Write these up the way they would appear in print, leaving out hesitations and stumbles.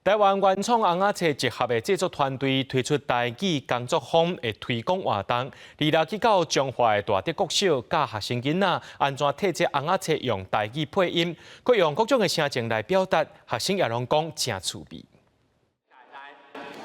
台灣原創尪仔冊集合的製作團隊推出台語工作坊的推廣活動，二六去到彰化的大竹國小教學生囡仔按怎替這尪仔冊用台語配音，閣用各種的聲情來表達，學生也攏講誠趣味。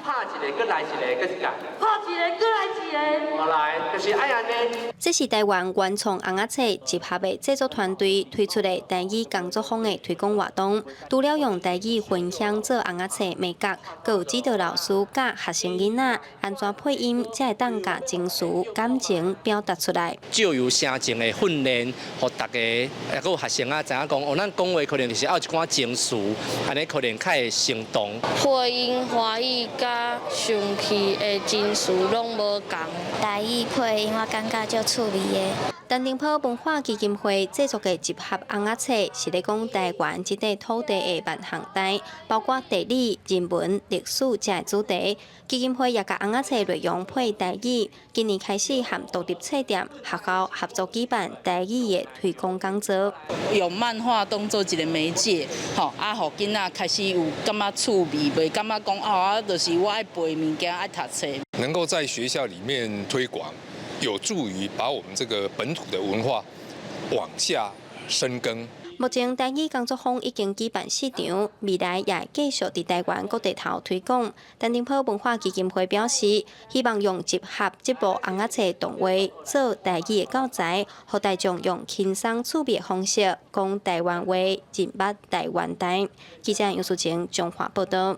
拍一个，閣來一个，閣一个。拍一个，閣來一个。好來，就是愛按呢。這是台灣原創尪仔冊集合的製作團隊推出的台語工作坊的推廣活動。除了用台語分享做尪仔冊眉角，閣有指導老師教學生囡仔按怎配音，才會當共情緒感情表達出來。藉由聲情的訓練，予大家抑閣有學生啊知影講，哦，咱講話可能就是愛有一寡情緒，按呢可能較會生動。配音歡喜佮生氣的情緒攏無仝。台語配音我感覺足趣味的。陳澄波文化基金會製作的集合尪仔冊，是咧講台灣這塊土地的萬項代，包括地理、人文、歷史這个主題。基金會也共尪仔冊內容配台語，今年開始和獨立冊店、學校合作舉辦台語的推廣講座。用漫畫當做一个媒介，吼，啊，予囡仔開始有感覺趣味，袂感覺講哦，啊，就是我愛背物件，愛讀冊。能夠在學校裡面推廣，有助於把我們這個本土的文化往下深耕。目前台語工作坊已經舉辦四場，未來也會繼續佇台灣各地頭推廣。陳澄波文化基金會表示，希望用集合這部尪仔冊動畫做台語的教材，予大眾用輕鬆趣味的方式講台灣話，認捌台灣代。記者楊淑晴彰化報道。